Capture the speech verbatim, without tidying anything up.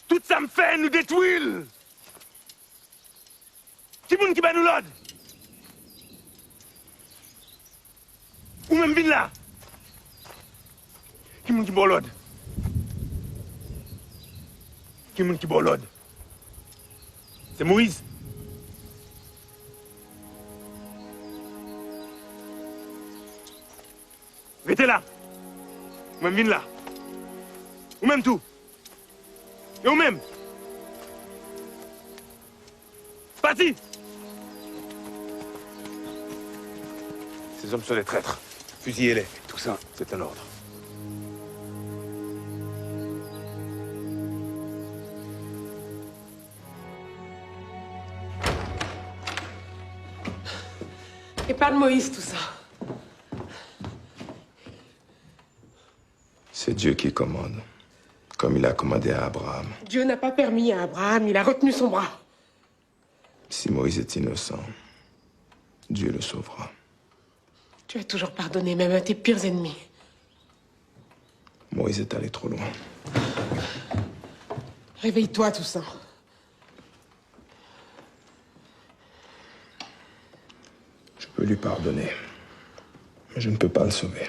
Tout sa m fè, nou detwi l. Ki moun ki ba nou lòd? Ou menm vin la. Ki moun ki ba w lòd? Ki moun ki ba w lòd? Se Moyiz. Rete la. Ou menm vin la. Ou menm tou. E ou menm? Pati! Ces hommes sont des traîtres. Fusillez-les. Toussaint, c'est un ordre. Épargne Moïse, Toussaint. C'est Dieu qui commande, comme il a commandé à Abraham. Dieu n'a pas permis à Abraham, il a retenu son bras. Si Moïse est innocent, Dieu le sauvera. Tu as toujours pardonné même à tes pires ennemis. Moïse est allé trop loin. Réveille-toi, Toussaint. Je peux lui pardonner, mais je ne peux pas le sauver.